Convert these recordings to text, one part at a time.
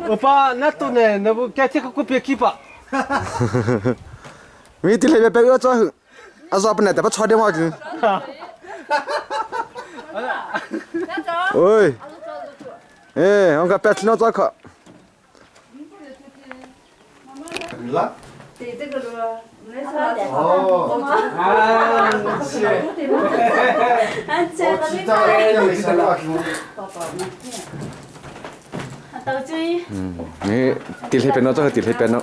Upa na tu ne na bu kya che ku pe ki pa. Mi ti hlei pe pe cho a zo pa ne ta pa cho de mo ju. Oi. Eh, ông ka pet no cho kho. Ni ti hlei pe no cho ti hlei pe no.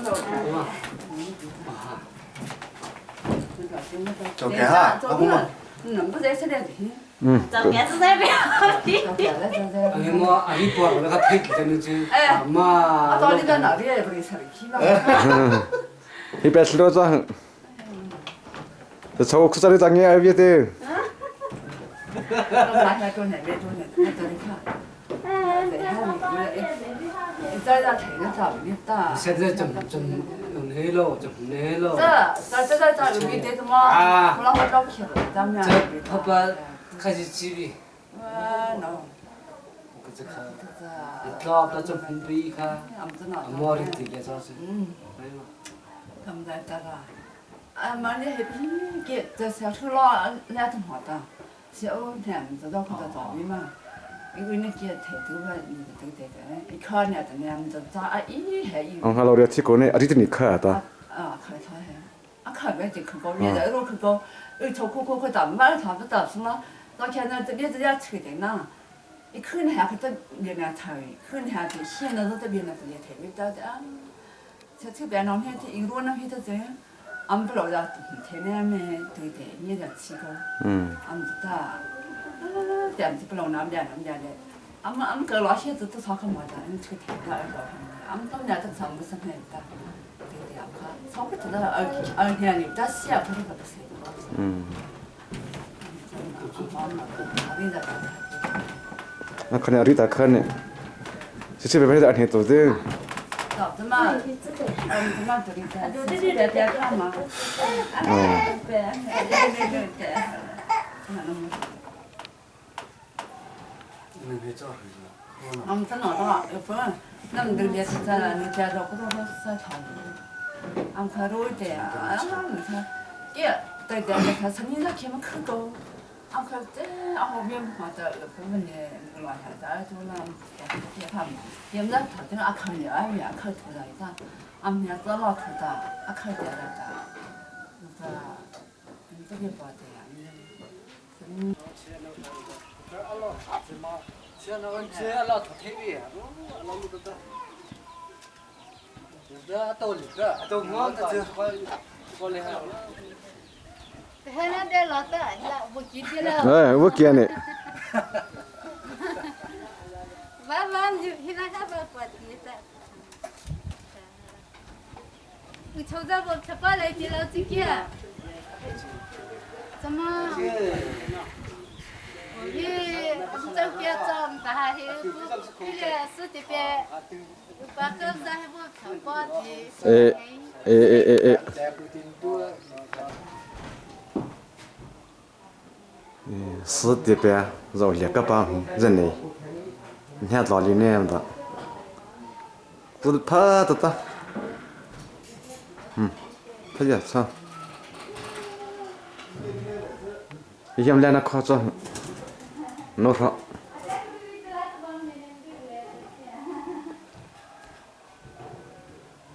Hi pe thlo cha ta chau khu chari changi ai viete. Ang halo ria thi ko ne ari ni kha ta. A khane ari ta khane. Si si be da ne to de. Eh, wo kia ne. Eh, eh, eh, eh, eh. 是这边绕两个帮人呢，你看哪里那样的，不怕的的，嗯，他也唱，你像两个夸张，弄上。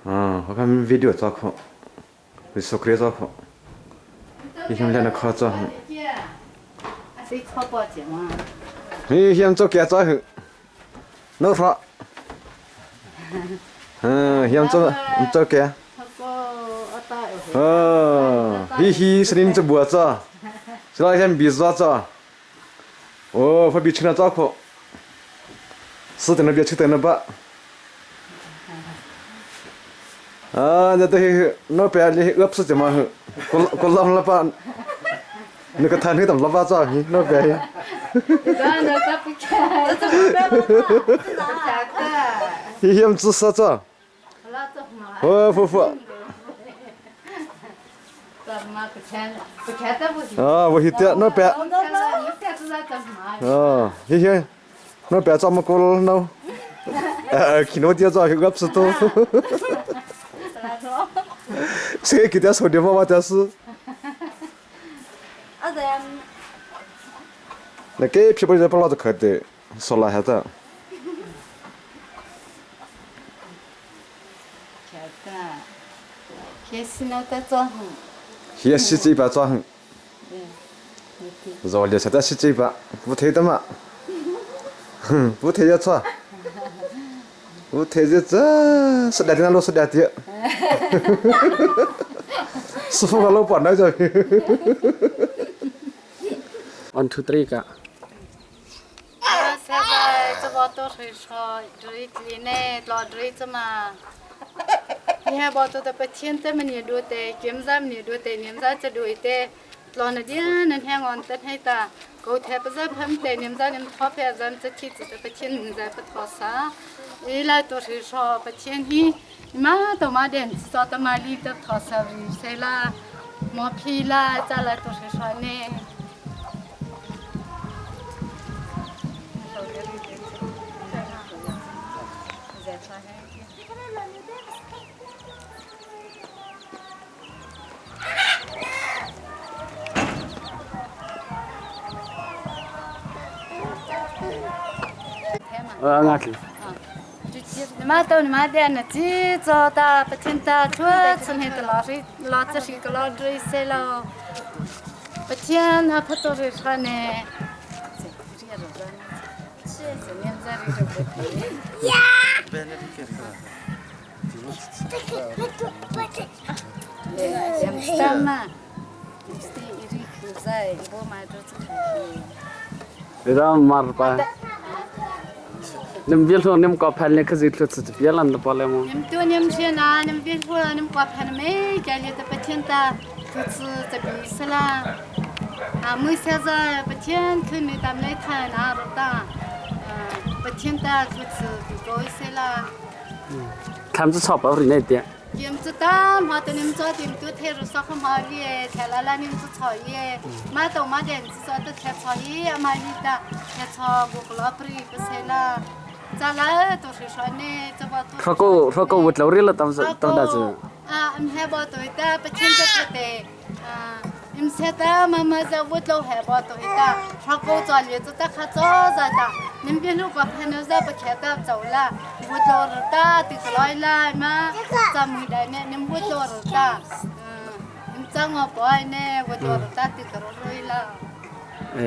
嗯，我看 video 照看，会说可以照看，你像两个夸张。你先做家做去，弄上。嗯，先做做家。哦，hi hi，是你这脖子，是那先鼻子子。哦，快别吃那早课，是等那别吃等那吧。啊，那都是那边的饿不死嘛，过过老了吧？那个摊那怎么老把早你那边？你先吃啥子？哦，夫妇。啊，我去点那边。啊，谢谢，那边怎么过了？ Kino dia cho hi gap su to. 谁给他说的话话的是？那给皮包在把老子可的，说了还子。也洗嘴巴抓痕。肉的现在洗嘴巴，不推的嘛。哼，不推就抓。不推就这，是两点六十两点。师傅和老板那就。 1 2 3 ka. 现在这个都是说，这里呢，老这怎么？你还把这个白天这么年多的，今咱们年多的，年咱这多的，老那点那天我等黑的，狗太不在他们的，年咱们钞票咱这天子的白天在不掏啥，一来都是说白天黑，嘛都嘛点，早的嘛里的掏啥谁啦，毛皮啦，再来都是说呢。 Nga tli. 嘛都嘛的那几做的不听的，出村里的老师老子是个老追谁了，不听那不都是说呢？ Ida mar pa. 你们别说你们搞盘的，可是一次别让的包了吗？你们多你们些呢？你们别说你们搞盘的没？家里的不听的，就是这比死啦。啊，没现在不听，可你他没谈哪了的，不听的就是多一些啦。他们是炒包的那点。你们知道，嘛的你们做的都太热，烧很毛的，太拉拉你们做炒叶，嘛都嘛的，你做的太炒叶，嘛你的太炒我不老不不行了。咱来都是说呢，这把说过说过我老热了，当时当大子。啊，唔系把对的，不听得不对，啊，唔晓得妈妈在屋头还把对的，说过早里子的还早着的，你们别路过朋友在不看到走了，屋头是大的个来来嘛，咱们来呢，你们屋头是大，嗯，你怎我不爱呢？屋头是大的个来了。哎。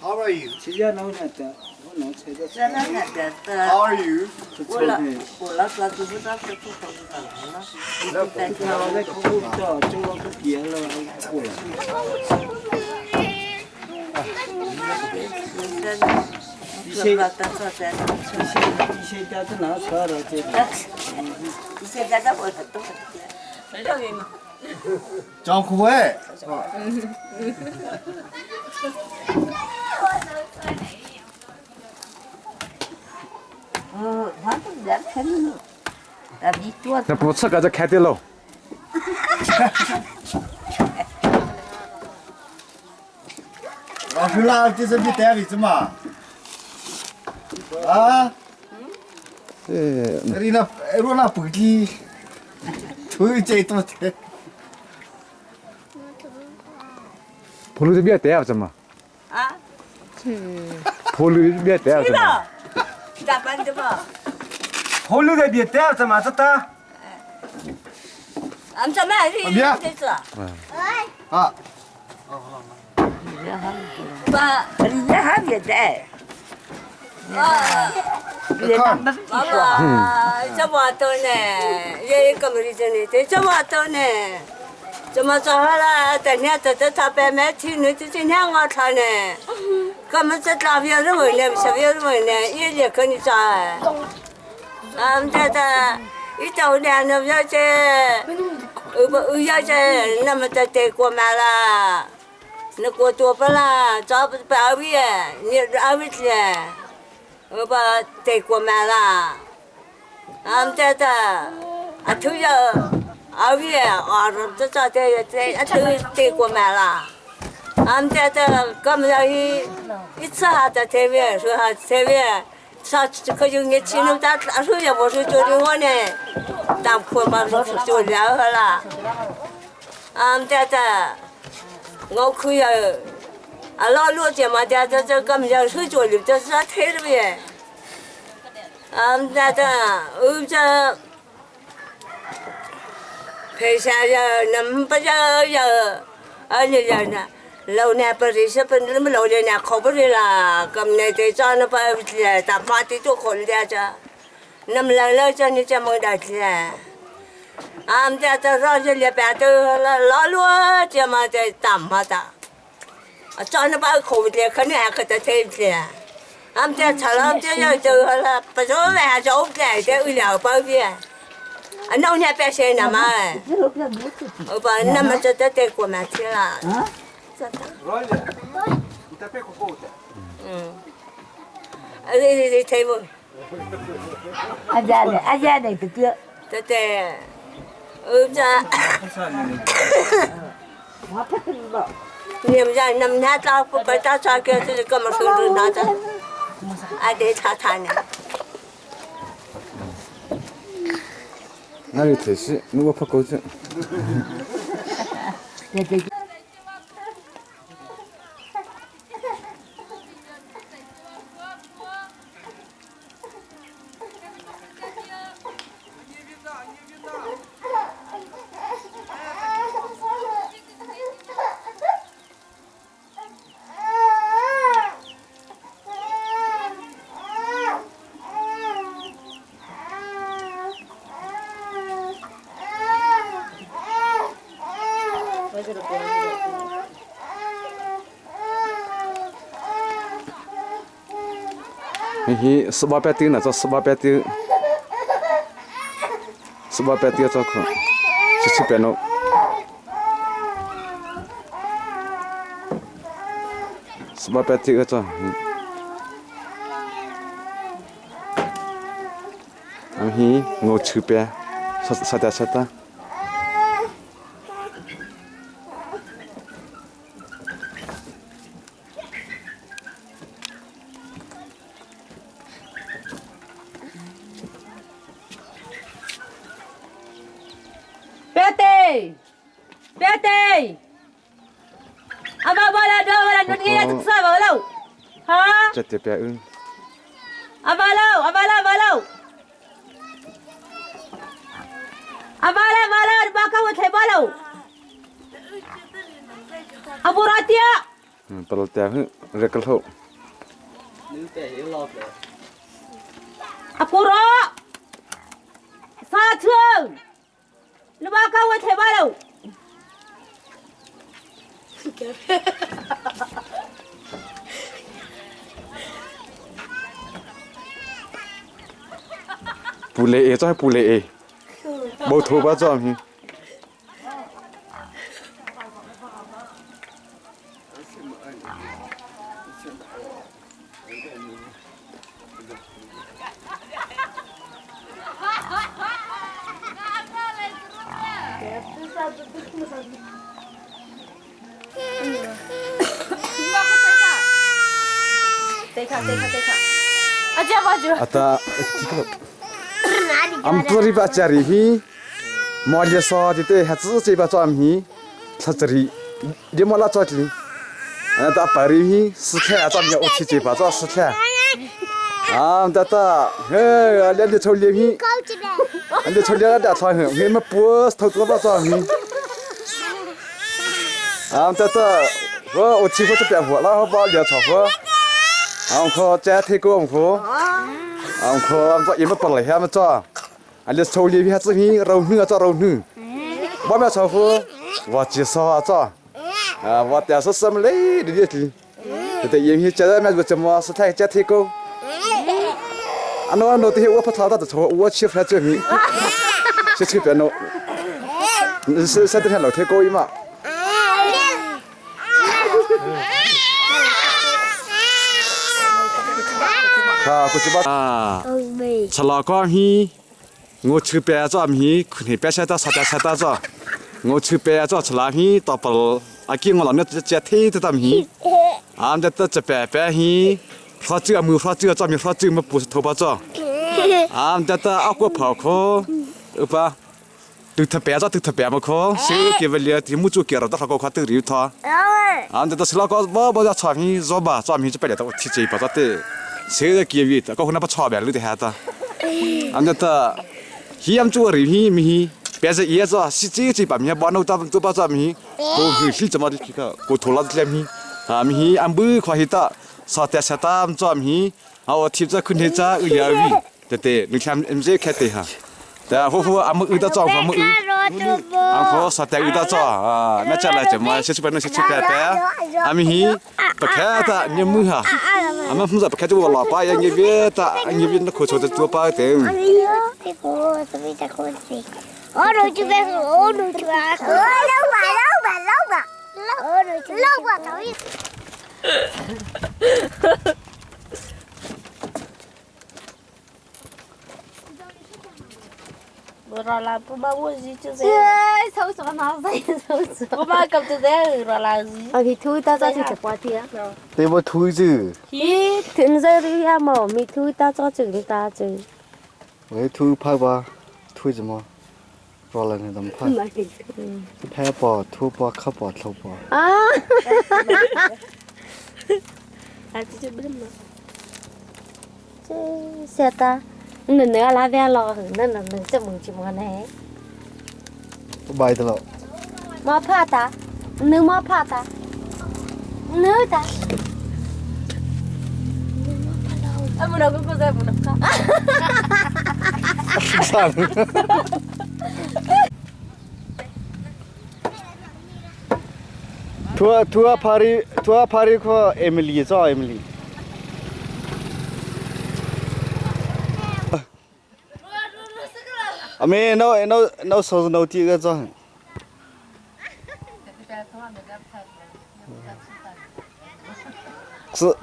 How are you? How are you? 张富伟。那不吃个就开的喽。老师啦，这是你单位子嘛？啊？哎，你那我那不给，头这多的。普鲁这边带子嘛？啊？普鲁这边带子嘛？咋办的嘛？普鲁这边带子嘛？这打。俺们这买的这是。啊。爸，你还别带。啊。爸爸，这么多呢，也一个没的呢，这么多呢，怎么做好了？等下这这他白买天，你这今天我穿呢，我们这大别是问的，小别是问的，也也跟你讲哎。俺们这这一周年的要这，我不要这那么在德国买了。那过多不啦，找不把位，你阿位子，我把德国买了，俺们在这，啊头要阿位啊，这这这这啊头德国买了，俺们在这，俺们在一一次还在这边说还这边。上次可就你去那大大手也不是做的我呢，当铺嘛就两个了，俺们在这，我可以啊老罗家嘛在这这俺们家手做的这是太了呗，俺们在这我这陪下呀，那么不要要，啊你呀呢。老年不是是不那么老年考不了啦，咁你得找那把打马的做考了着，那么老老叫你这么大钱，俺们家这上去里边都老老罗这么的打马的，找那把考不了，肯定还可得退不了。俺们家吃了这要走了，不做饭做不来的有两包面，啊，老年百姓那么，我把那么这得得过买去了。嗯，啊对对对，对不？阿家的阿家的哥哥，对对，我这。你们家那么那早不把大早给这个么收入拿着，还得查查呢。那就特些，我怕狗子。对对。 Hihi 18八丢呢，这18八丢，18八丢这可，七七八喏。18八丢这，俺嘿我吃边，啥啥的啥的。别对，别对，阿爸爸来，爸爸来，你给他吃啥不喽？哈？这这边嗯。阿爸喽，阿爸来，爸喽。阿爸来，爸来，爸看我睇爸喽。阿布拉蒂亚。嗯，巴拉蒂亚，热个头。阿布罗，刹车。你把看我睇罢喽。不累，这还不累，没头发这样。Ata am puri ba chari hi mo le so ti te ha zi ba cho am hi cha chari de mo la cho ti ta pari hi si kha a cham ya o chi chi ba cho si kha am ta ta he a le le chou le hi a le chou le da cha he he ma pu thau to ba cho hi am ta ta wo o chi ho cha ba la ho ba le cha ho am kho cha the ko am kho am kho am cho im pa le ha ma cho a le chou le hi ha chi hi rau hnu a cho rau hnu ba ma cha ho wa chi so a cho à wa tia so sam le di di ti te yem hi cha ma cha ma sa thai cha the ko ano ano te wo pa tha da cho wo chi pha che mi chi chi pe no sa sa te lo the ko i ma. Kha ku chu ba. Chala ko hi ngo chu pe cho am hi khun he pe sa ta sa ta sa ta cho. Ngo chu pe cho chala hi to pal a ki ngo lam ne che the te tam hi. Am de ta che pe pe hi 发这没发这，咱们发这么不是头发这。俺们这阿哥跑可，吧？都特别着，都特别么可，谁给不了？题目就给了，到他搞快都留他。俺这是那个我不要产品做吧，产品就白了，我提这把着的，谁给给的？搞可能把差别留的还的。俺这这，他们做的he 没，别是也做，是这这把面把弄到都把这面，我是怎么的？我头脑子里面，啊，面俺不快些的。sa te sa tam chom hi aw thip cha khun he cha u ya wi te te nu tham mj khe te ha ta ho ho am u ta chong fa mu u am kho sa te u ta cho a na cha la cha ma se chu pa na se chu pa pa am hi pa kha ta ni mu ha am mu za pa kha chu la pa ya ni ve ta ni vi na kho cho ta pa te 对不推子？咦，停在这下嘛，没推大早就大就。我推拍吧，推什么？抓了那怎么拍？拍吧，推吧，磕吧，头吧。啊！哈这晓得，那那那边老那那那这门怎么呢？买的了。没怕打，你没怕打，你打。啊，不能不不不能怕。啥？图图帕里图帕里克艾米丽找艾米丽。阿妹，那那那手是那第一个找。是，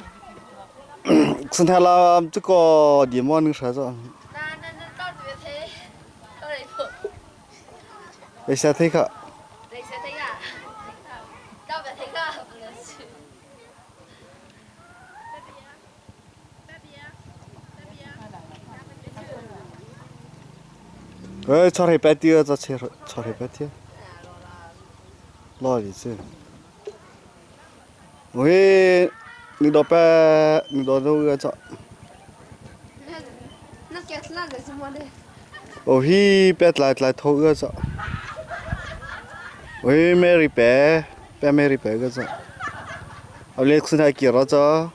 是他拉这个你莫能啥子？哎，下推卡。哎，炒黑白的，咋切炒黑白的？老的是。喂，你老板，你老那个咋？哦嘿，别来来偷个咋？喂，美丽白，白美丽白个咋？我连吃他给了咋？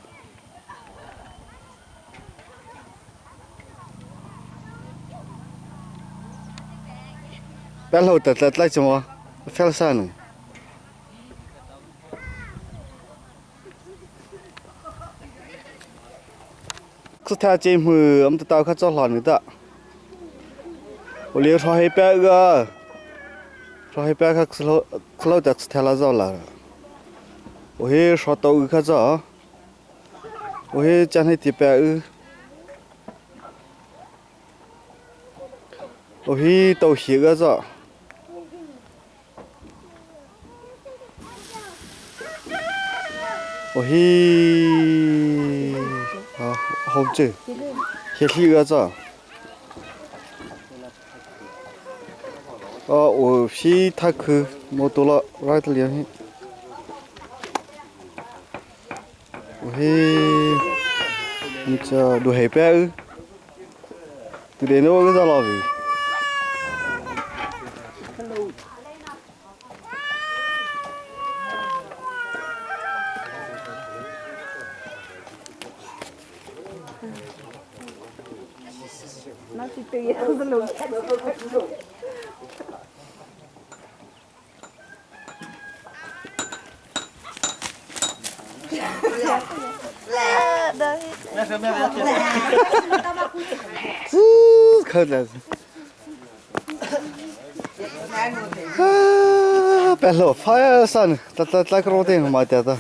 白老得来来什么？发啥呢？是他这么，我们到看做老的。我连说黑白个，说黑白看吃老吃老的吃太了早了。我还说到个看早，我还讲那地白个，我还到黑个早。我还啊，好久，黑黑个早。哦，我是他去，我到了来的两天。我是，你这路海边，对的，我个在哪里？这可真是，啊，别老发呀，算了，咱咱咱个老点嘛点的。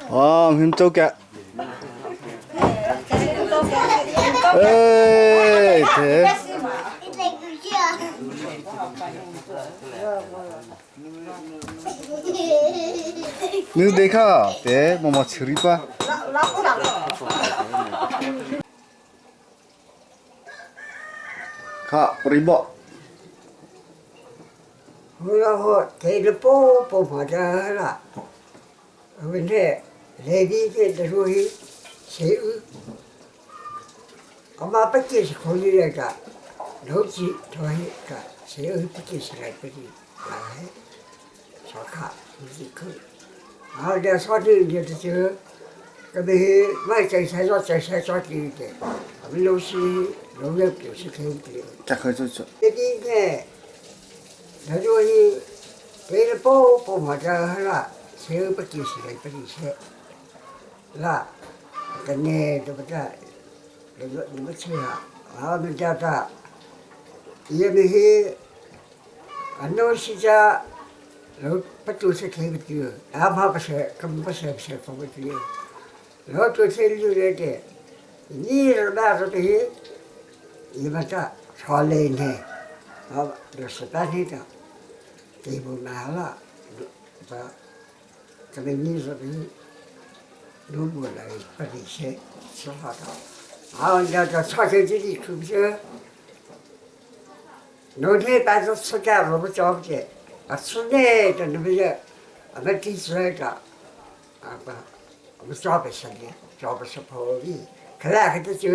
哦，很走个。哎，对。你得看，对，妈妈吃的吧。ခပရိဘော ဟိုလာဟိုထေလပိုးပုံမှာတာလာဝင်းတဲ့လေဒီကတရူဟီစေဦးအမပတိစခေါ်ရကလုံးချီထွန်ကစေဦးပတိစလိုက်ပတိလာဟဲဆောခဒီခုအာဒါဆောတိဒီတချကဘေမိုက်ချိုင်ဆိုင်ဆောချိုင်ဆိုင်ဆောတိတဲ့အမလို့ရှိလုံးရပြရှိခဲတယ် 这可就就 ဒီဒီကဒါတို့ဟိဘေလပိုးပုံမှာတာလာစေပတိစလိုက်ပတိစေလာကနေတော့တာဒီမချာအာမကြတာယေမဟိအနောရှိကြလောပတုစခေပတိအာမပစေကမ္ပစေပစေပပတိလောတုစေလူရတဲ့ညီရနာဆိုတဲ့ဒီမတာဆောလေးနေ ဟောဒါစတာနေတာဒီဘနာလာဒါကလေးကြီးဆိုပြီးလူမလာပတိရှေဆောတာအာဒါကချခဲ့ကြည့်ခုပြနိုထေတာစကရောဘချောက်ကျအဆုနေတဲ့နမရအမတိဆွဲကအပအမစောပဲဆက်လေကြောပဲစပေါ်ပြီးခလာခတဲ့ကျ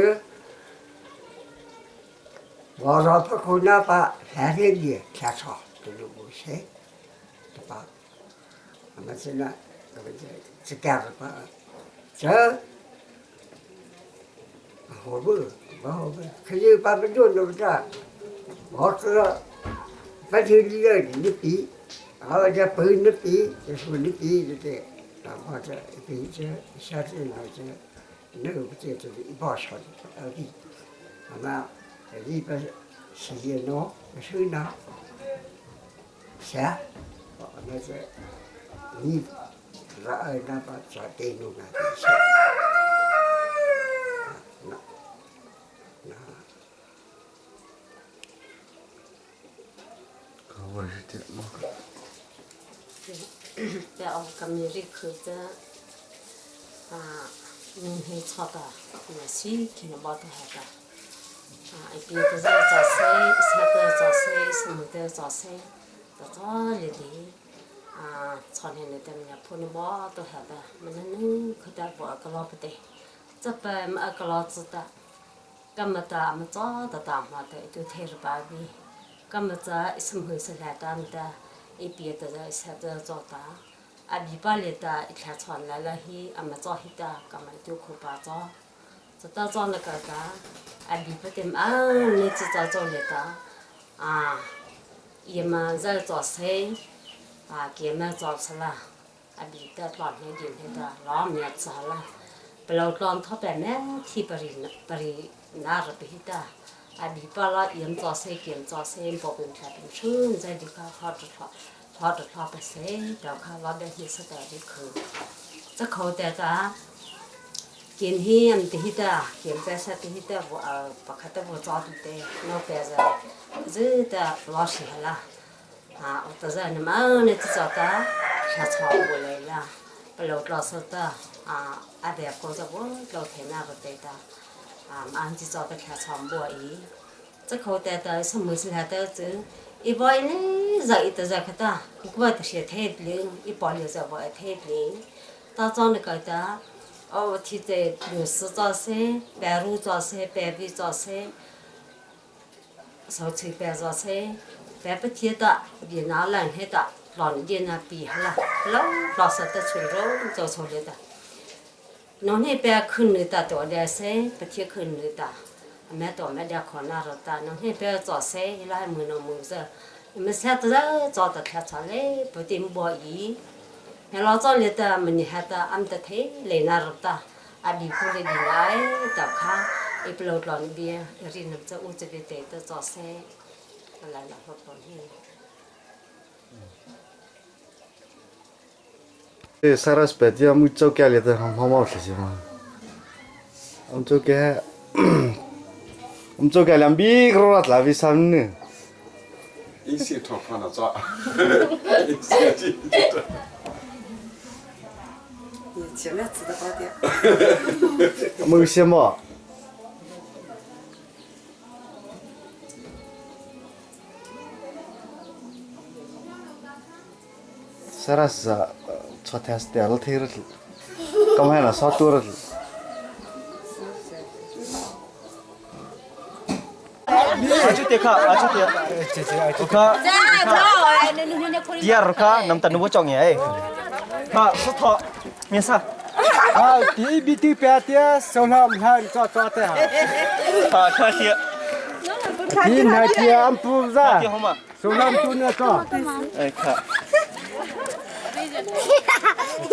我说不可能把三天的天朝都录不些，对吧？我们现在我们这这干什么？这好不不好不，可是把不做那么大，我知道，白天你要你比，啊这白你比，就是你比对对，然后这比这下次那这那个不这就是一把手的比，那么。一般时间喏，是呢，啥？那是你拉那把抓对弄啊，是。那那。 我是这么个。 在我个米里口子啊，明天炒的，那水可能没多少个。啊，一边都是早水，下个早水，什么的早水，到早里的啊，炒的那点伢铺的毛都好的，没能能可得不个老不对，这边没个老子的，干么的俺们早的打嘛的，就退了八边，干么子什么是来干的，一边都是下个早的。啊，尾巴里的一条草来了去，俺们早去的，干么就可把早。这到早那个的，啊，里不得啊，你只早早来的，啊，也嘛在早些，啊，给嘛早吃了，啊，里的老年人的老面吃了，不老老他白面提不里不里那是别的，啊，里把了也早些给早些包饼吃饼吃，在里个好吃好好吃好不些，到看老百姓吃的里口，这口袋的。见黑唔得的，见白色得的，我不看得我早的，我白是这的老实了，啊，我都是你们那只早的，下草过来了，不老老实的，啊，阿爹工作我老太那个对的，啊，俺只早的下草摸伊，这口袋的什么是还得走，一包呢，热一得热可的，我的是太灵，一包里热我太灵，到早那个的。哦，提在螺丝早些，白露早些，白皮早些，烧菜白早些，白不提的，别拿冷黑的，老年间那比哈了，老老实的村肉做出来的。Nong ni pe khun ni ta to de se pathi khun ni ta mẹ tổ mẹ đẻ khó na rồi ta nong ni pe cho se la mu no mu za me se ta cho ta tha cha le bu tim bo yi he lo cho le ta mình ha ta am ta thế le na rồi ta a bi ku le di lai ta kha e plo lon bia ri nam cha u cha be te ta cho se la la ho pon hi. 这啥子白天没做家里的，好毛事情嘛。我们做家，我们做家两边个了，那边三呢。一些头发了抓，一些进去。你前面吃的好点。没有些嘛。啥子啊？昨天是掉了腿了，刚才那少多了。阿就点卡，阿就点，我看，第二卡能等我讲耶，卡石头，没事。啊，第一笔对白的，手上还抓抓的。啊，看些。第那天不是，手上都那个。哎，看。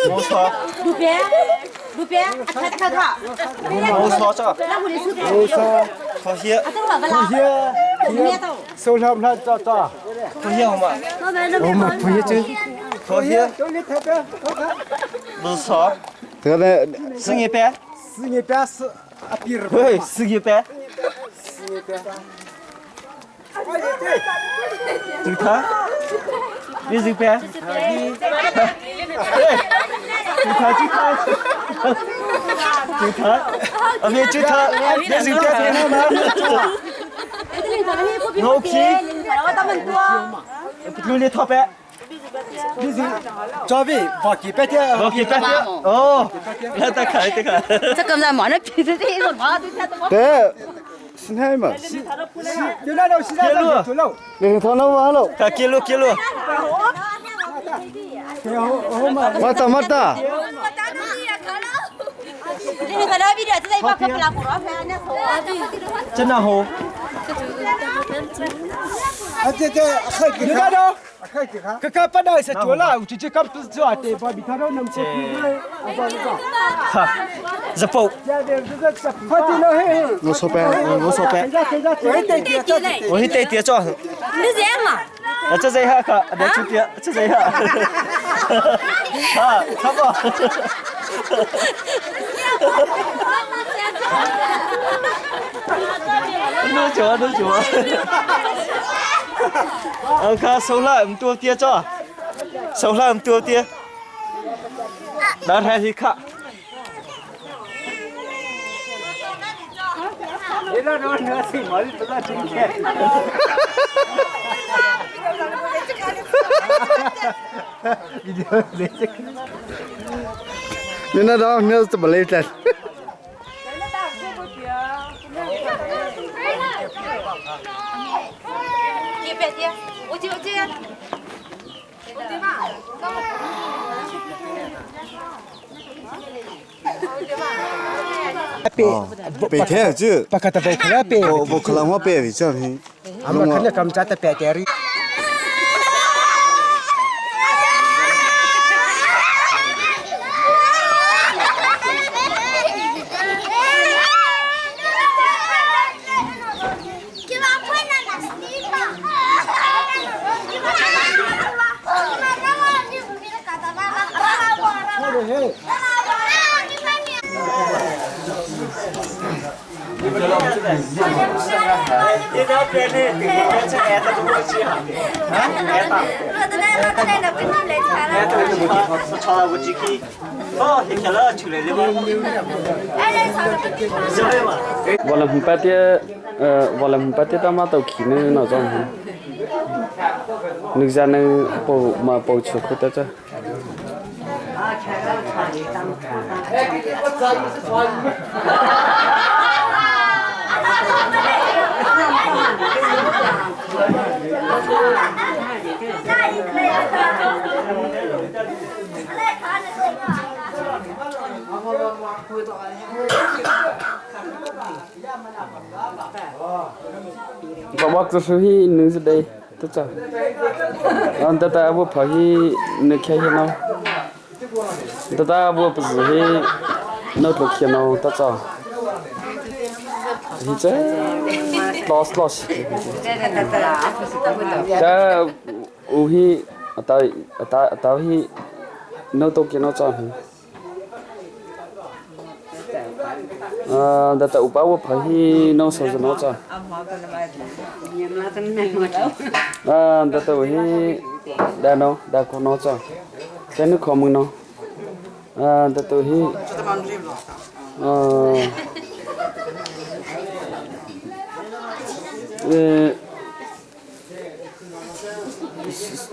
没错。路边，路边，看看看。没错，这。没错。好些。好些。手上还抓抓。好些好吗？我们不一定。好些。没错。得嘞，四一百。四一百四，啊，比尔。喂，四一百。四一百。就他，你这边，对，就他就他，就他，啊别就他，别就他，我皮，六里套白。你是装备往几百点，往几百点哦，来再看这个。这个在忙着皮子这个忙着对，现在嘛。就那种现在走路。你他那完了。看记录记录。没得没得。真的好。啊这这还给他的。这个本来是做了，直接刚不是做的，把比他都能做出来。哈，日报。我说白，我说白。我去带点装。你这样嘛？啊，这这一下看，来这边，这这一下。啊，看不？弄酒啊，弄酒啊！我看收了，唔多点装，收了唔多点，拿台去看。你那种那是毛不到今天。你那张你怎么来的？别别别，我就这样。我对吧？白天就，不可得白天白。我我可能我白为这样。俺们肯定咱们家的白点儿。我们白天，我们白天他妈都去那那种，你像那包嘛包吃苦的这。Wak chu hi nu zu dei ta cha. An ta ta bu pha hi nu khe hi no. Ta ta bu pa zu hi no tlo khia no ta cha. Hi cha los los. Ta u hi ata ata ata hi no to kia no cha hi. Data upa wo pha hi no so no cha. Data hi da no da ko no cha. Cái nước khó mừng nó. Data hi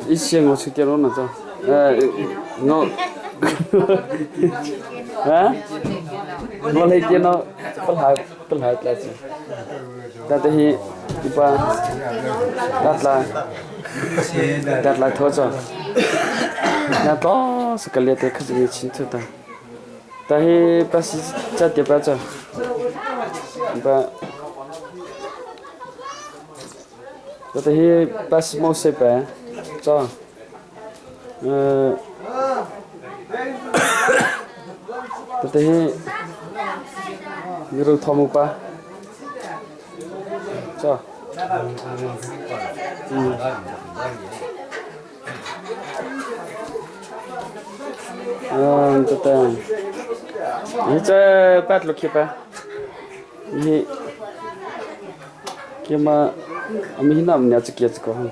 一些我去点了那种，我，啊，我来电脑不来不来来着，但是一般，达来，达来拖着，那到是个列的可是没清楚的，但是把是在点把着，把。 Tata hi pas mo se pa cho tata hi ngirul thomu pa cho tata hi cha pat lo pa hi Kima ami hinam nya chu kia chu ko hang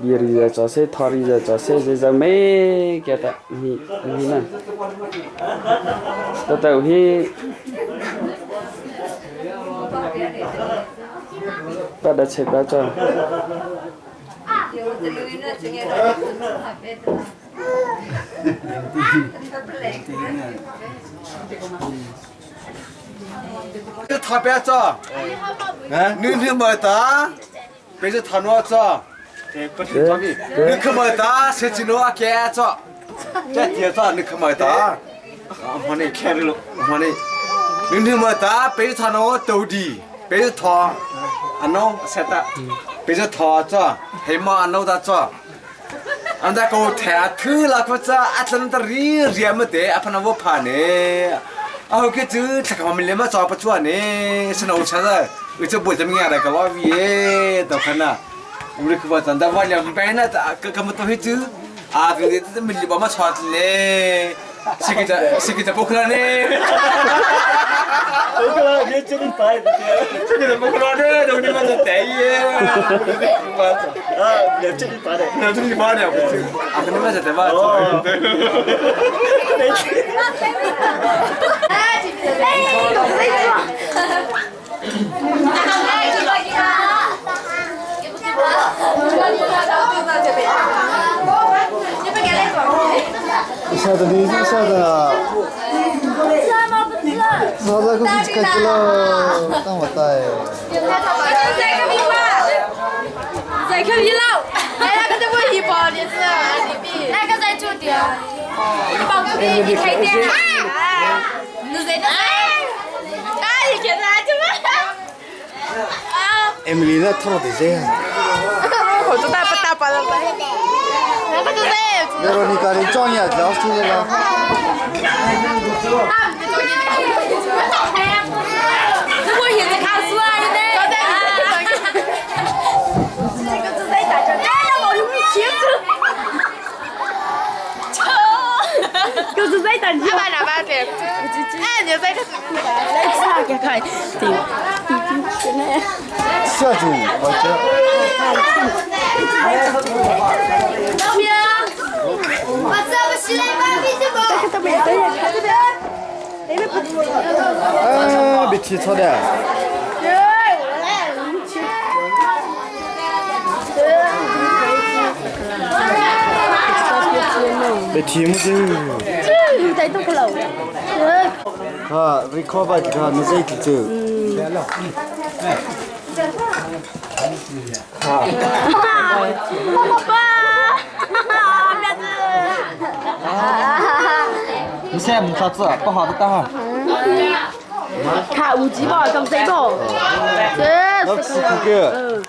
biri ja cho se thari ja cho se je ja me kia ta hi hi na ta ta hi ta da che ba cho 他别走，你你没打，别是他那走，你可没打，谁知道给走？这地方你可没打，我你开了，我你，你你没打，别是他那斗地，别是他，阿孬谁打？别是他走，黑马阿孬他走。อันตะโกแถถือละก็จะอัตลันตรีเรียมเตอพนวพาเนเอาแค่จื้อถ้าเขาไม่เลี้ยมาจอปัจจุบันนี้สนุกใช่ไหมอุจบุตรจะมีอะไรก็ว่าเย่ต่อขนาดอุริกว่าจันทร์วันยังเป็นนะก็ก็มันตัวให้จื้ออาคือจะมีบ่มาชอดเลยสิกิจะสิกิจะพกละเนี่ยพกละเนี่ยจะไปสิกิจะพกละเนี่ยตรงนี้มันจะเตะเย่啊，两这里拔的，两这里拔的，啊，可能嘛是对吧？下的你下的，啥子个是开机了？等我带。在看皮老，来那个在问你包的是，那个在做的，你包个皮，你开店啊？你在那？哎，你看他怎么？啊！ Emily 那套的这样。我做大不大包了呗？那个就在。那个你赶紧装呀，老出来了。这我现在看书啊，的。这个是在打架，哎呀，我又没清楚。就是在打架。阿爸阿爸的，哎，你在这。来吃啊，给看，对，对对对。下去，我这。老兵，我这不是来把米的吗？哎，别提错的。别提木子。哈，recover 哈，你这个就。哈。爸，你现在没啥子，不好的干哈。看有几包，咁细包。这是个。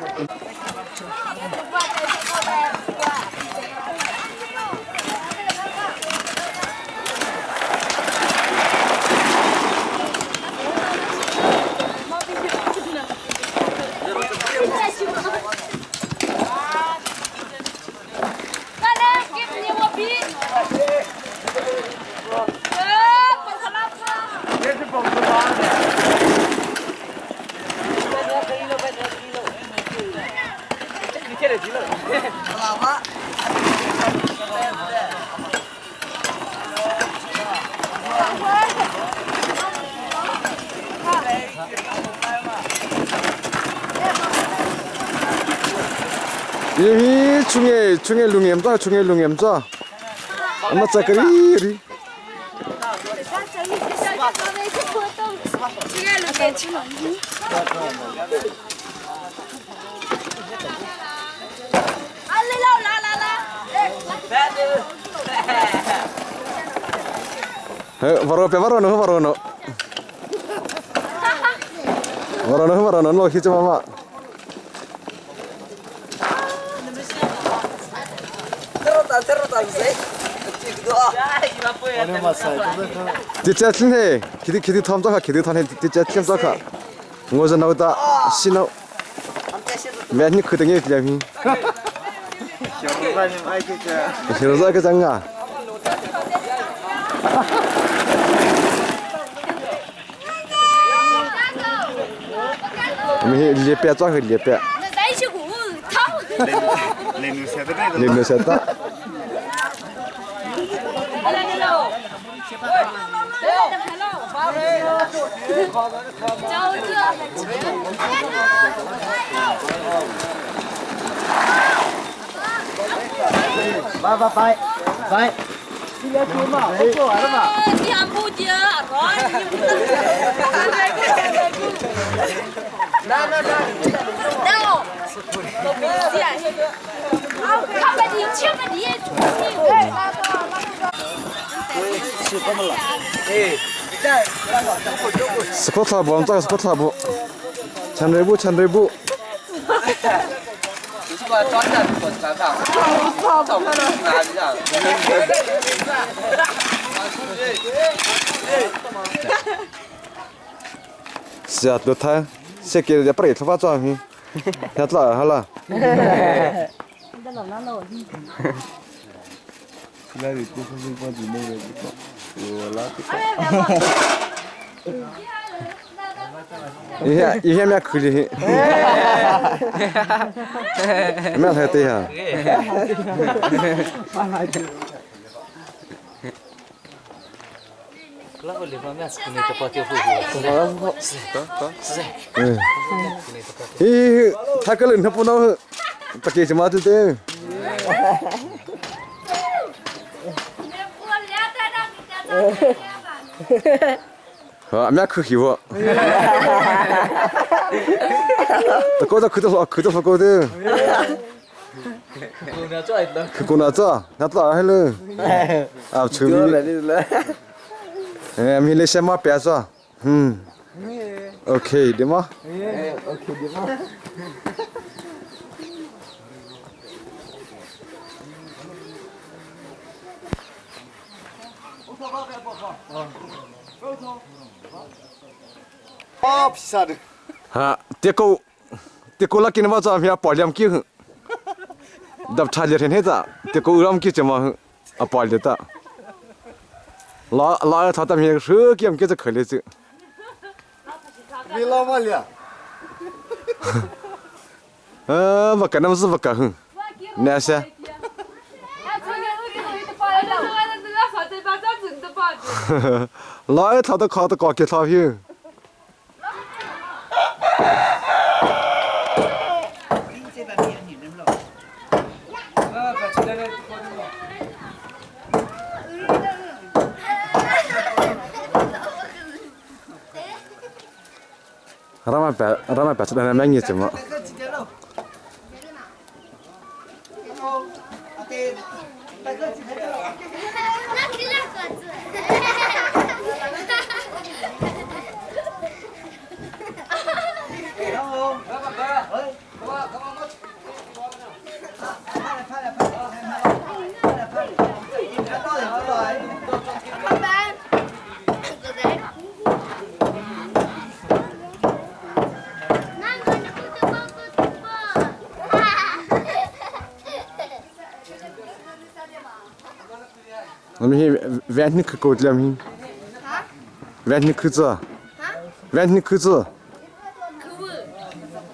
Hi chunge chunge lungem cha chunge lungem cha. Ama chakari ri. Varo pe varo no varo no. Varo no varo no lo hi cha mama. Ti cha thlin he khiti khiti thom cha kha khiti thon he ti cha thlin cha kha. Ngo za nau ta si nau. Mẹ ni khư tengi tiam hi. Hiểu ra cái răng à? Mi liệp bè cho hơi liệp bè. Lên xe ta. Bye bye bye. Bye. Squat bu, amca squat bu. Chandre bu, chandre bu. 是啊，都他，先给人家摆头发妆去，他老好了。一下一下面哭的，面才对哈。嗯，咦，他个人他不能，他给什么对对？好，面哭起我。他搞到哭到哭到哭的。可那做，那做还了。啊，出名。哎，明天先买别说，嗯。OK 的吗？ OK 的吗？ 哈，这个这个那给你们做片保量机，đập chai liệt hết ạ,这个让给怎么啊保liệt的，老老他他们说给我们给这可怜这。你老嘛了？呃，不干那么是不干哼，那些。老一头都靠得高给他票。让俺白让俺白吃点面你怎么？我们去完全去搞点么？完全去做。完全去做。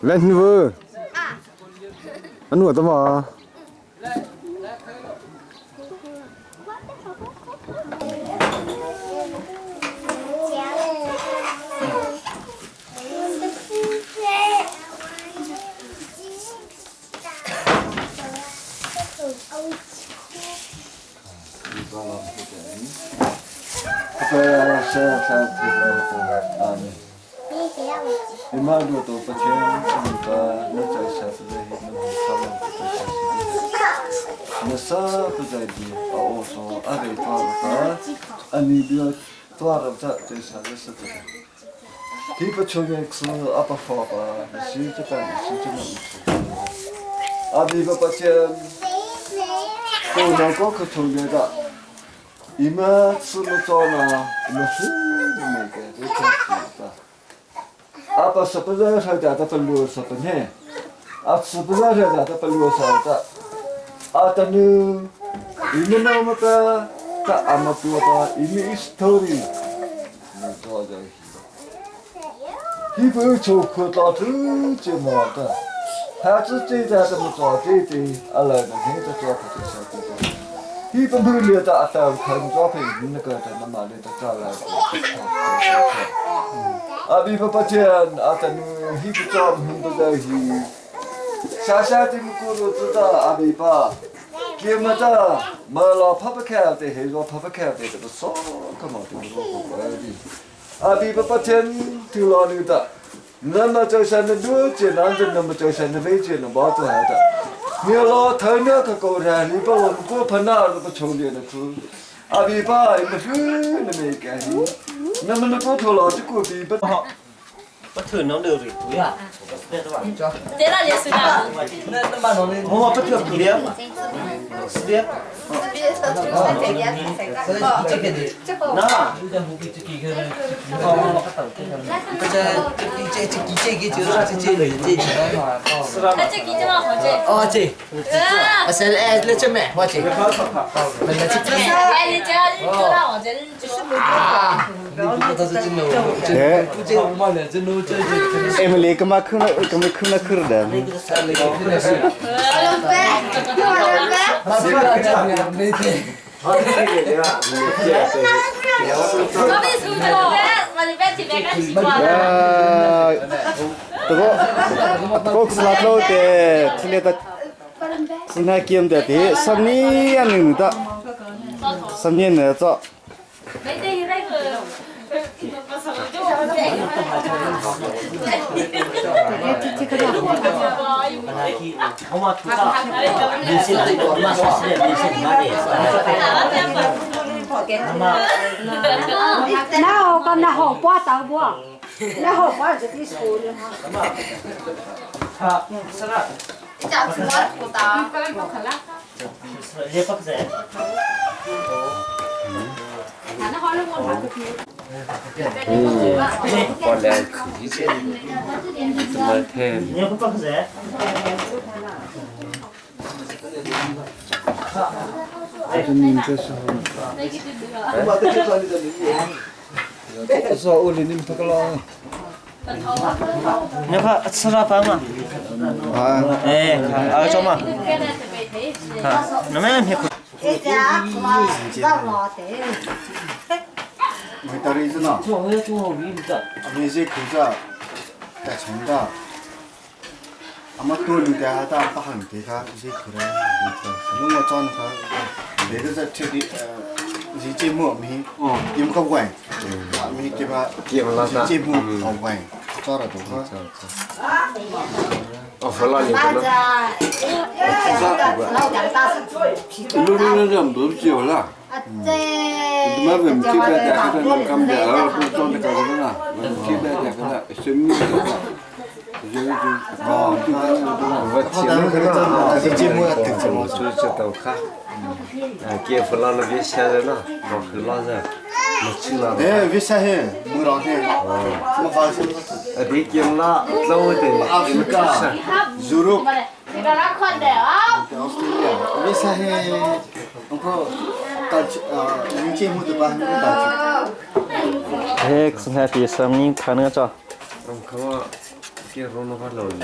完全不。啊，我的嘛。Amen. Imah to Pathian ka na chai sa tu hi na hu sa lo tu sa si na sa tu zai di a o so a ve to ka ani bia to ra cha chai sa la sa tu hi pa chu ge su a pa fo pa na si cha ta si cha na a bi pa Pathian ko na ko ka chu ge da 你们吃么早呢？你们是没个这真是的。阿爸是不是还在这不六十不呢？阿是不是还在这不六十的？阿等你，你们那么个，他阿妈多吧？你们一头的，你多少？你不要出可到头就没的，孩子这在怎么做这这，阿来那天在做他就晓得的。一般不列的阿达看照片，那个的那嘛列的照来。阿比不不见阿达你一个照片不在去，下下的古路知道阿比吧，给么的没老拍不开的，还说拍不开的，这个少个嘛就不过的。阿比不不见丢老牛的，那么就像那路见那的，那么就像那飞机那毛子还的。你老头那个狗人，你把我们过盆那都不穷的那苦，阿比吧，你们说那没干的，那么那过头老就过比不好。不头弄流水对呀，对吧？对了，也是的。那那嘛弄的，我不头苦的，是的。那，哦，这，啊，是哎，那这买，我这，哎，你这你做到我这你做。啊，哎，哎，们那个嘛，可能，可能可能可的。这个，这个是哪个的？这里的，是哪间的？的，十年的，十年的做。那我讲那好瓜豆不？那好瓜就得说的哈。好，是了。你讲什么土豆？我来自己怎么听？你看吃了饭吗？哎，啊，叫嘛？啊，那么别哭。这家嘛，老的。没得意思呢。你这口子带虫的，阿妈多你的大不很给他一些口的，弄个装的他，别个在这里呃，节目没，有个碗，没给他节目好碗，做了多少？哦，弗拉里的了。路路那这不是有了。你妈问这边的，这边看不见，不装的搞什么呢？这边的个生命的，哦，我听了，这节目要等着我，就这都看。哎，给弗拉那边写的呢，我去拉噻，没去了。哎，为啥嘿？没让嘿，没发现。哎，别给拉，老的，阿非加、Europe、澳大利亚，为啥嘿？我看到呃，有节目的吧，你到。哎，是那第三名看那个照。我看我给罗诺巴老人，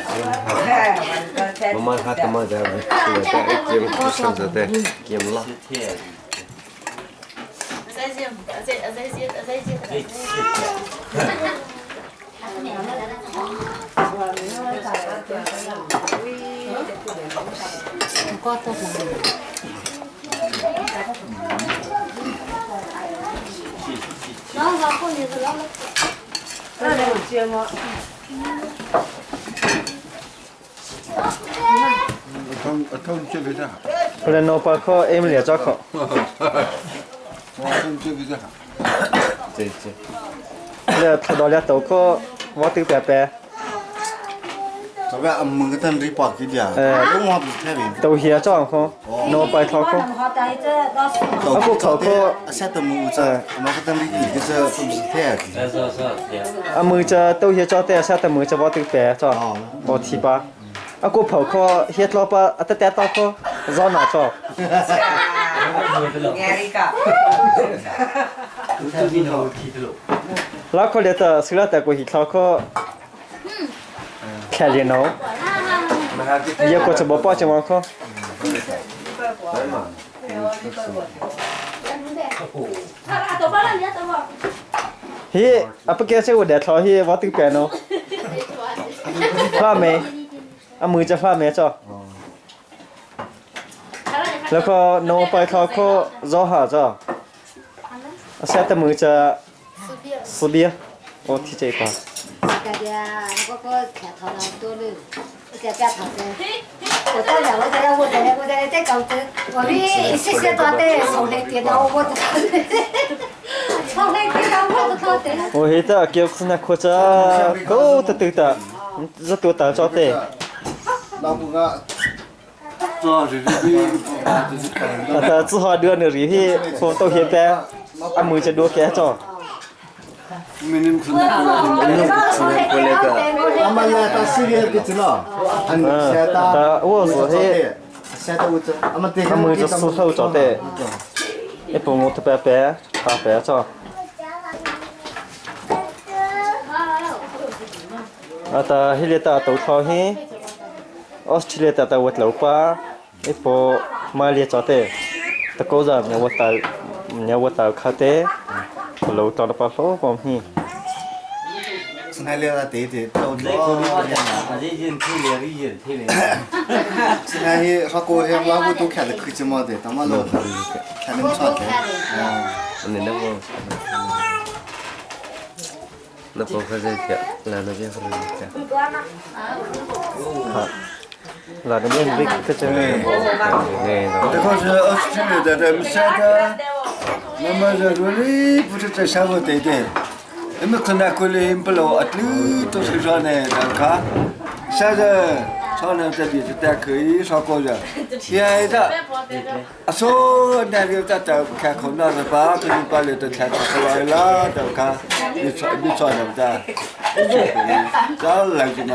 我妈他他妈的，在节目上的在节目了。Leno pa kho em lia cho kho. Le thado lia to kho wa tu pe pe. 这边俺们个等里包给的，都我不太明。 都here cho kho. No pa kho kho. 啊不考考，现在没这，我个等里一个是不是太？ 啊每只都here cho te sa te每只wa tu pe cho. 我提吧。啊个跑kho here lo pa 啊得得到kho zo na cho. 老可怜的，虽然带过去老可，看热闹，也过这么包这么可。嘿，啊不给这我来炒嘿，我都干咯。发霉，啊没这发霉着。แล้วก็โนไปเขาก็รอหาจ้ะเสียแต่มือจะสเบียโอ้ที่ใจปะ 大家我个看头了多了，我在家头的，我到了，我在我在我在在搞的，我们一些些多的，从来电脑我都，从来电脑我都搞的。 โอ้เฮ้ยตาเกี่ยวกับนักโคจ้าก็ตะตึกตาจะตัวตาจ้าเต้ 那不个， แต่自หาเดือนหรือที่คงต้องเฮ็ดแต่อ่ะมือจะดูแกจ้ะ 俺们来到西边给知道，嗯，现在我是嘿，现在我这，俺们 อ่ะมือจะสู้เข้าจ้าเต้ไอ้ปุ่มทะแปะแปะทาแปะจ้ะอ่ะตาฮิเลตาตัวทอฮีออสเตรเลียตาตาวัดเหลาปาไอ้ปอมาเลียจ้าเต้ตะโกซาเนี่ยวัดตาเนี่ยวัดตาคาเต้เหลาตอนปะโลปอมฮี 是那两个对对，都那是那些他过去老虎都看得可劲嘛的，他妈老他看得不错的。你那个，那包括这条，来那边是那条。 หลังนี้บิ๊กก็จะไม่ 这可是20年的咱们现在，那么这说你不是在上个对对，那么可能过来不老啊，都是上呢，那看，现在上呢这边是带可以上高原，现在，啊说那个在在看可能是把可能把里头看出来了，都看，你穿你穿什么的？这来就嘛。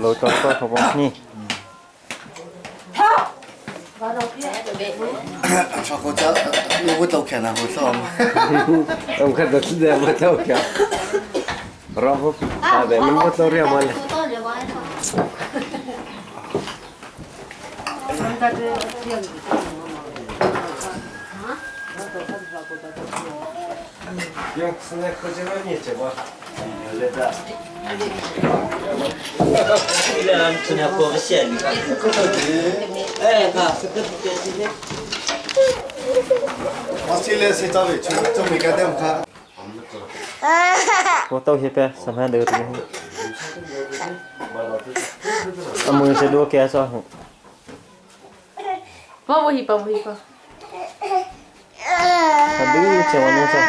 โลจอก็เขาบอกนี่ 上好家，我都看了，我操！我看到现在我都看，然后啊，对，你我都认完了。 ยังสนักเขาจะไม่เนี่ยจะว่า 我现在是早位，就就没干点看。 我到那边上班都对。啊，มือจะดูแกซะ 包不起，包不起，包。 他ดูเจ้าวันนี้ซะ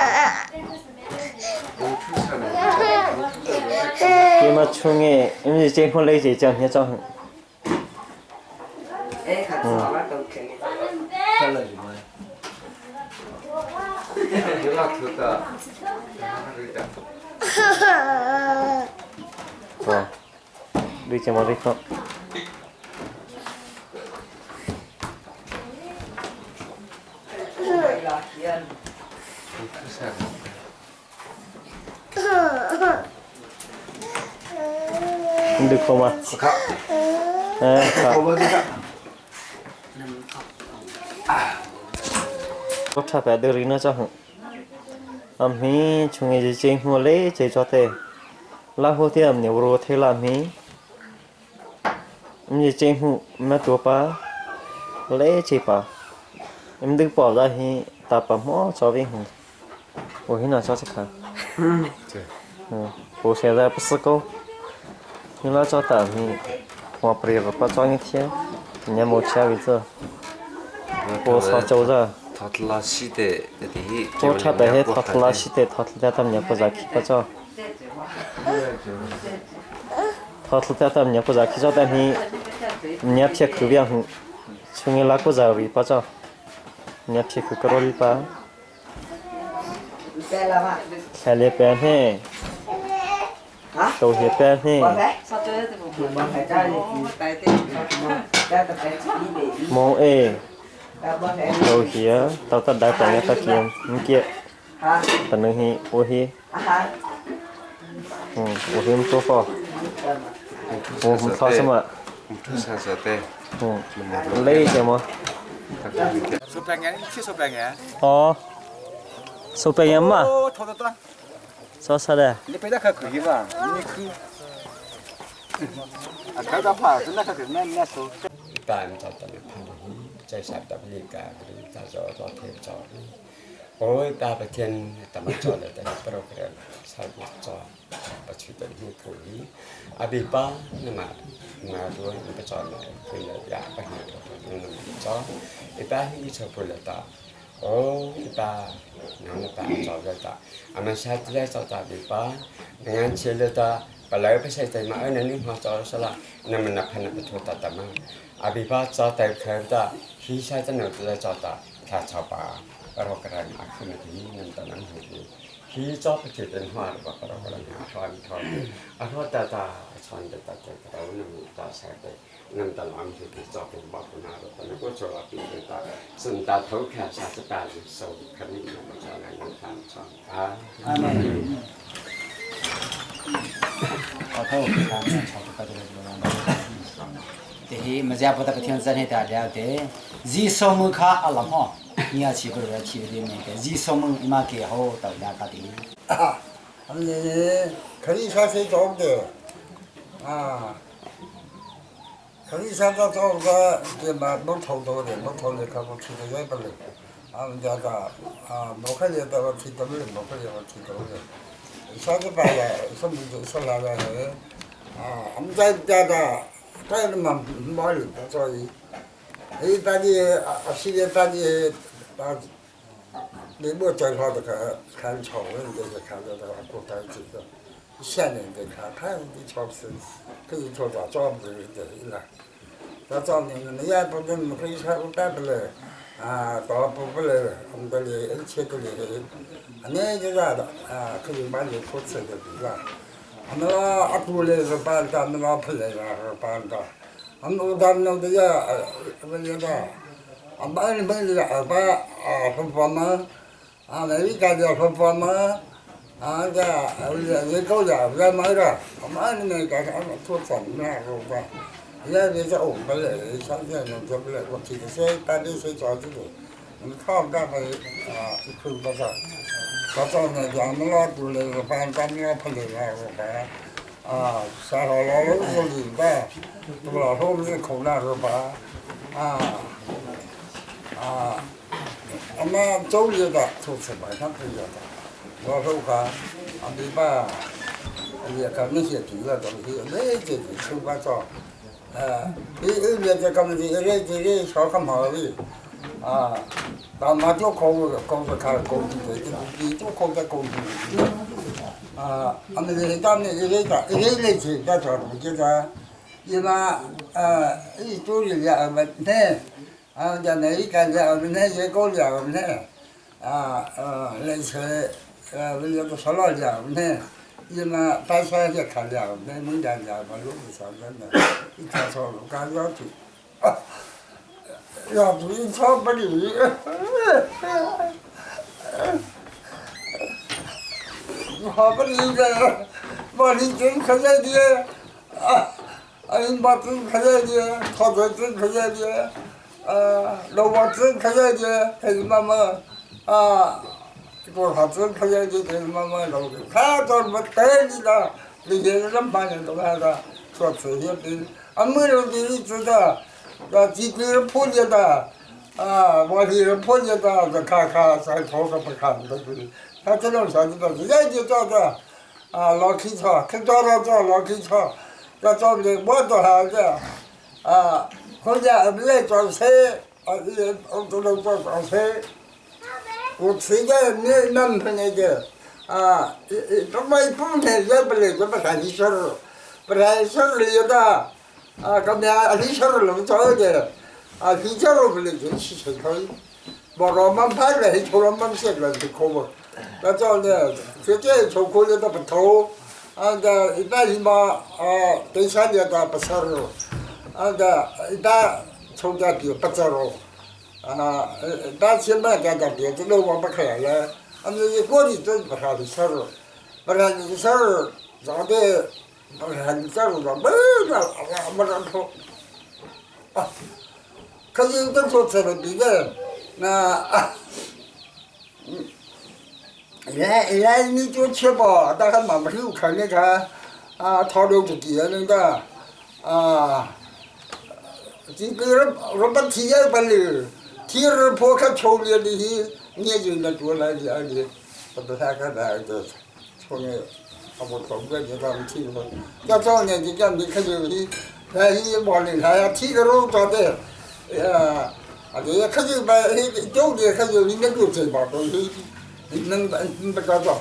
你มาช่วงนี้因为结婚嘞，这讲你讲。 와, 이제 머리 커. ดึกเข้ามา ครับ เออครับรถทับแบบเดินนะจ๊ะอ่ะมีช่วงนี้จริงหัวเล่เจจอเตลาหัวเทียมเนี่ยรู้เทลามีมีจริงหัวแม่ตัวปลาเล่เจปะมันดึกปอดได้ฮี Ta pa mo cho vi hu. 我跟你说这看。嗯，我现在不是狗。你老早打你，我不是不装一天，你没钱为止。我操，走着。他拉稀的，的。我操，的嘿，他拉稀的，他拉他们家不在去不着。他拉他们家不在去着，但你，你撇口边哼，从你拉过在位不着，你撇口个里吧。下列边嘿，都是边嘿。mong e đâu hía tao tao đã phải nghe ta kiếm không kia tao nâng hi ô hi ừ ô hi không phò ô không phò sao mà ừ lấy gì mà 手白眼，切手白眼。哦，手白眼嘛。哦，头头做啥的？你别那可可以吧？你可。啊，看到怕，真的可可那那手。 ตามจัดตามพันธุ์ใจสับตับลีกาหรือตาจอตอเทจอโอ้ยตาประเทียนตามจอเลยแต่โปรแกรมใช้จอประชุมตัวนี้ปุ๋ยอบีป้านี่มามาด้วยมันไปจอมาคือเลยอยากไปหาตัวนั่นมาจออีป้าที่ชอบพูดเลยตาโอ้อีป้าน้องตาจอเลยตาอามาใช้ได้จอตาบีป้างานเชียร์เลยตาปลายไปใช้ใจมาเออนั่นนี่มาจอสละนั่นมันนับพันนับตัวตาตามา阿比巴早带开的，西下在那在早的，他草把，然后给他拿去那里，那到那里，西早不就电话了吧？然后给他拿穿穿，啊，说哒哒穿的哒哒，然后那么哒啥的，那么到那里去早不把不拿了，那个做了比的哒，是哒头看啥子办的，手肯定那么早来能看穿啊。阿门。好头，看草都快点来。te ma ja pa ta pathian zan he ta da te ji so mu kha alam ho nia chi ko ra chi de me ke ji so mu ima ke ho ta da ka ti 아니 그리 사세 좋은데 아 그리 사다 좋은가 이제 막 못통도 못통도 가고 치도 해버려 아 내가 아 못하려다가 치도를 못하려고 치도를 사지 봐야 선물도 설라라 아 암자자다 但是嘛，没有不所以，一般的啊，现在班的把，你莫在他这个看丑人，就是看到这个古代这个，现人的看，看的超市，可以做到找不的了。他找你们也不能可以说不不来，啊，到不不来，我们这里一切都来，那就啥的啊，可以把你出吃的对吧？我们阿姑来是办的，我们老婆来是办的，我们他们的呀，我们的，俺们们的阿爸啊，婆婆们，啊，那一家的婆婆们，啊，这你够了，我买的，我们那个俺们做什么了，我吧，也别在我们来，上天能做不来，我提的谁办的谁着急的，我们靠干嘛啊，一口不上。他早上咱们老住那个房，咱们老婆那个房，啊，三号老楼是领的，老头是空那个房，啊，啊，我们走一个就是晚上回家的，老头看，啊，对吧？也看那些地了东西，那这这吃不着，哎，你一年这个么的，一年这个小看毛的，啊。那嘛就靠工作看工资的，你就靠在工资。啊，俺们这当年一个一个一个钱在做东西的，一般一周里两万呢，啊，讲那一个两万呢，一个两万呢，啊那些那个说了两万呢，一般白山也看两万，农家两万六三万的，一天收入干上去。要不一超不离，好不离的，把你真可怜的，啊，哎妈真可怜的，他真可怜的，啊，老婆真可怜的，还是妈妈，啊，我他真可怜的，还是妈妈老他怎么带你的？那些人把人都来了，说这些的，啊，没有给你知道。啊，几个人破裂的，啊，我的人碰见到这看看在头个不看都不，他这种啥子都是眼睛照的，啊，老去炒，去找找找老去炒，要找的我都还的，啊，回家来做菜，啊，我都能做做菜，我吃的你能碰见的，啊，这么一不天也不来，这么看你说了，不然说了有的，啊，刚才你说了那么早的。啊，比较不来就吃吃可以，我我们拍来除了们写了就可不，那早呢，这这出可以都不偷，啊，这一般一般啊，对三年都不吃了，啊，这一般出家比不吃了，啊，一般前面家家别子都往不开了，啊，你过去真不还得吃了，不然你吃了，早的不然你吃了，没得没得偷，啊。可是都说吃了别的，那啊，嗯，来来你就吃吧，但是妈妈又看你看，啊，他都不给那个，啊，这个人我把体验不了，体验破看抽了的，你就那多来点的，我不太看来的，从来，我同个就咱们听说，要早年就讲你看就你，哎，你往里他要提个肉做的。啊，啊，这可就把走的可就应该就这把东西，能能不着着，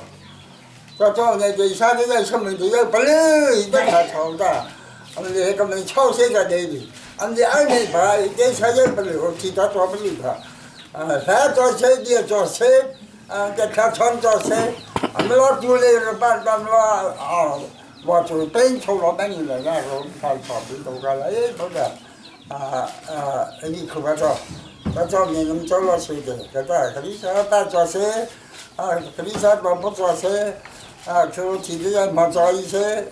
着着呢，这下子在出门就要不溜，一点太吵的，俺们这个门吵谁在那里？俺们二年把这下子不溜，其他做不了他，啊，他做谁的做谁，啊，这他穿做谁，俺们老住的是办咱们老啊，我就本出老板你来，然后他跑边都干了，哎，不是。啊啊！你可别着，那早年我们做老师的，搿个搿里啥打做事，啊，搿里啥做不做事，啊，就体力也没做一些，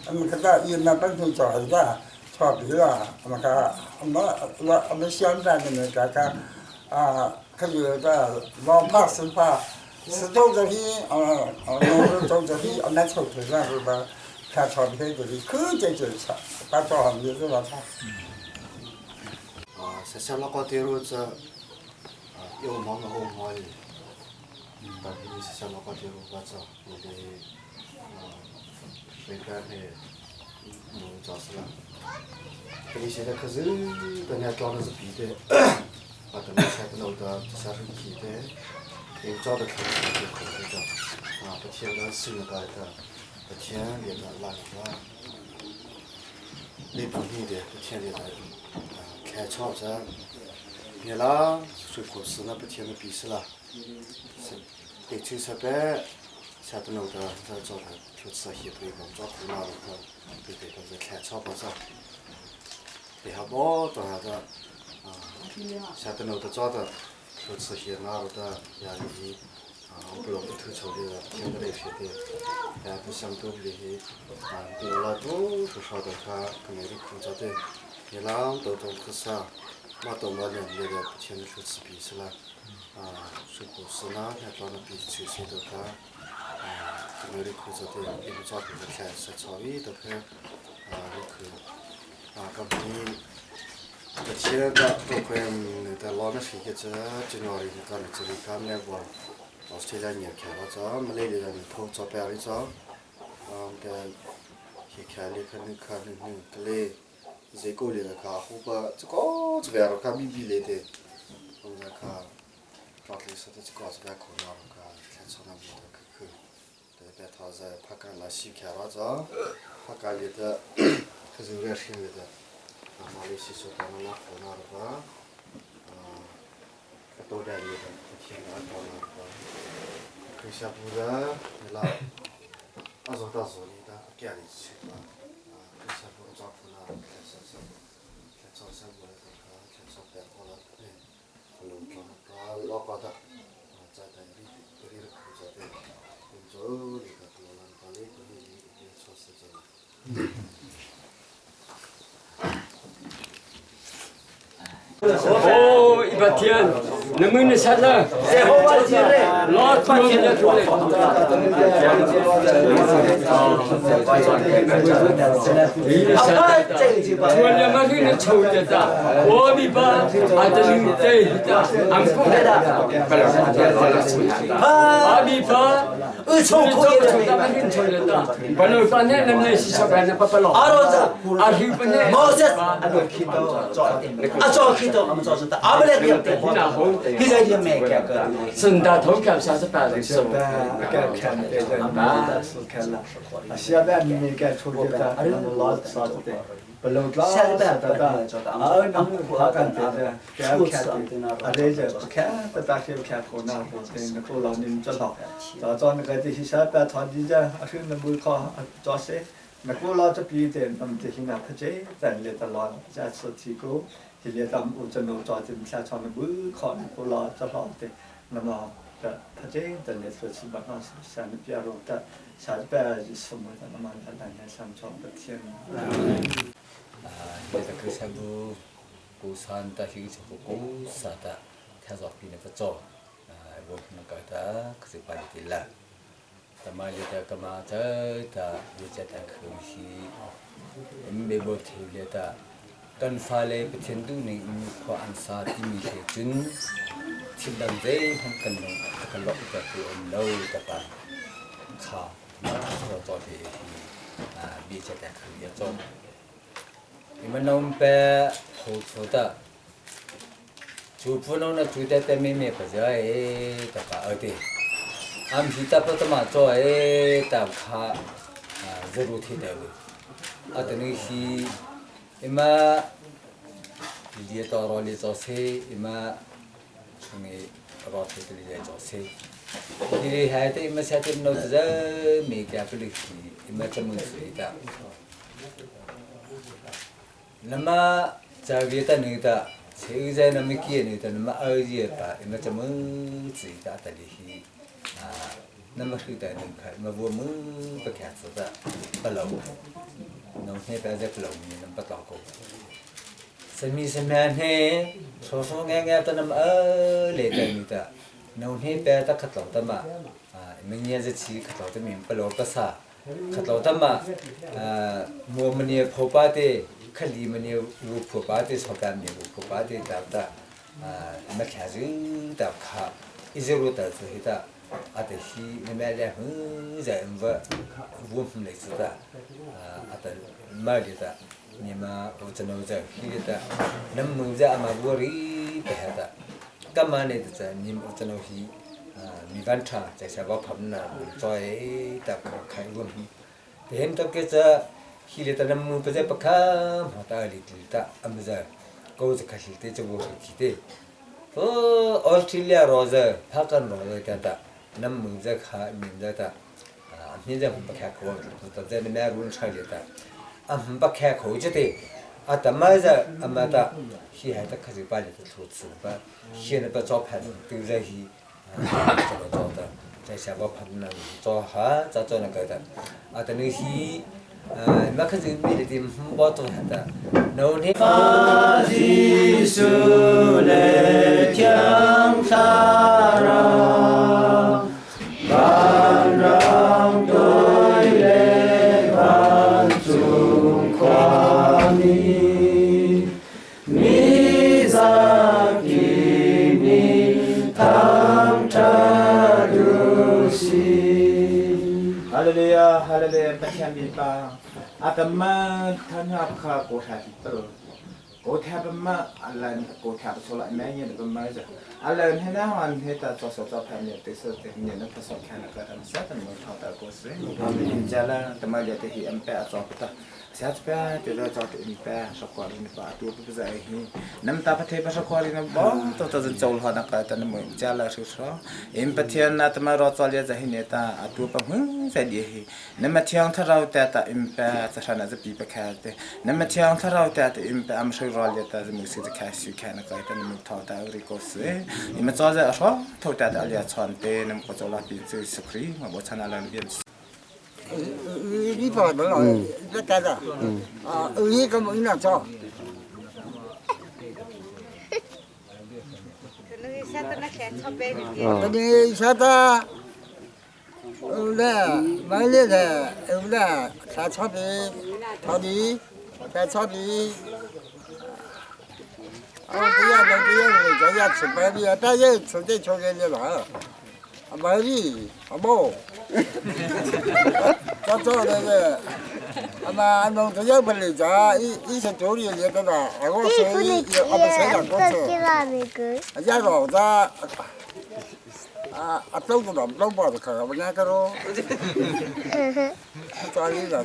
我们搿个也那本身做一个，做别了，我们个我们我我们乡长的那个个，啊，可有个老怕是怕，是做这些，啊啊，我们做这些，我们出去了是吧？看草皮这里，可这就是把做好也是老差。 sa la ko tiru cha yo mong ho moi ta hi sa la ko tiru ba cha ni de pe ka ne no cha sa la 你现在可是等下装的是皮的，啊，等下不弄的啥是皮的，因为装的可是就可是的，啊，不天的是那个的，不天的那个，你不你的不天的的。开厂子，别啦，水果是那不天的比试了，是得去设备，下头弄的在做的，就吃些不一个做苦恼的，对对，都是开厂不是，别好包做啥子，啊，下头弄的做的，就吃些那的压力，啊，不弄不偷抽的，天不来学的，但不想多的些，啊，对了都是说的他可能是苦着的。你啷都都可是啊，嘛都嘛两年的不天的说吃比是啦，啊，水果是啦，还装的比吃些都看，啊，我的裤子的一个照片的看是草味都看，啊，你看，啊，搿边，不天的都快的老的是一个这这鸟的个这里看那个，老是这两年看了这没来的人偷照片的这，啊，个去看你看你看你你个嘞。这个里的卡，湖北这个这边的卡比比来的，我们卡，老里说的这个这边可能卡，看出那边的可可，这边他在拍个那西开了这，拍个里的，可是有点新的，啊，马来西亚的那湖南的吧，啊，多点里的，天哪，多那个，可下不的，那，阿说到手里的，家里去吧，啊，可下不找苦难。哦，一百天，能不能下来？ Jehovah Jireh Lord Pathian Moses Kan fale Pathian duhning in khua an sa timi he cun thil dang zeihmanh kan lung a kan lawmhter tu a um lo tapa kha caw te hi bia chia te kha bia caw. Imanom pe ho cho ta cu phuno na cu te te me me pa ja e tapa ate am hi ta pa tama cho e ta kha zaru the te we atani hi ima lia to ro li cho se ima chung i ro the te li cho se hi hai te ima sa te no za me kya pli ima chamun sui ta Nama ca vi ta ni ta cheu zai na mi ki ni ta nama au ji pa ima cha mu chi ta ta li hi nama hri ta ni kha ma bu mu pa kya cha ta pa lo no he pa ja pa lo ni nam pa ta ko sami sami he so so nge nge ta nam a le ta ni ta no he pa ta khat lo ta ma mi nya ja chi khat lo ta mi pa lo pa sa Khatlo tam ah muamani phopa te khali mani wu phopa te sopa mi wu phopa te ta ta ma thla zu ta kha iziru ta zu hi ta ate hi na me le hu za em va wu hum le zu ta ata ma le ta ni ma o chano za hi le ta nam mu za ma bu ri pe ha ta kama ne ta ni o chano hi mi van ṭha caisa va pham na choi ta khai rum te hem to ke cha hi le ta nam mu pa je pakha ma ta li ti ta am za ko cha kha te cha wo ki te to Australia roza phakan roza ta ta nam mu za kha mi za ta mi za pa kha ko ta za ne ma run cha le ta am pa kha ko je te a ta ma za ama ta hi hai ta kha ji pa le ta thu tsu pa hi ne pa cho phan tu za hi 怎么做的？在下个盘呢做哈，咋做那个的？啊，等于是，那可是没得点我做的，那你。 Pa Jesuh le Thiang Thlarau, vanram toi le vancung khuami, mi zapi nih thangṭhat u sih. Hallelujah, hallelujah, Pathian mi pa. Atama thanya kha ko tha ti to. Ko tha ba ma alan ko tha ba sola ma nya ba ma ja. Alan he na han he ta cho so cho pha ne te so te ne na pha so kha na ka tam sa ta mo tha ta ko se. Amen. Jala tama ja te hi am pa cho pa ta. Sa pa te lo cho te in pa so ko ni pa tu pa za hi. Nam ta pa the pa so ko ni na ba to ta zan chol ha na ka ta na mo jala su so. Im Pathian na tama ro chol ya za hi ne ta atu pa hu za di hi. Nama thiang thlarau te ta impa chasana za pi pa kha te nama thiang thlarau te ta impa am shoi rol ya ta mu si kha su kha na ka ta nam tha ta ri ko se ima cha za ro tho ta ta alia chan te nam ko chola pi chu sukri ma bo chana lan bien 你跑不了，别干的，啊，你个门那走。你晓得，后来买来的，后来在草地，草地，在草地。啊，这样这样这样吃白米，但是吃的吃的了，白米啊不，这做那个，啊嘛，弄这样不来着，一一些做的也得了，我说一，我们谁两个吃，家老子。啊啊，走不了，走不了，看我那个咯，抓你了。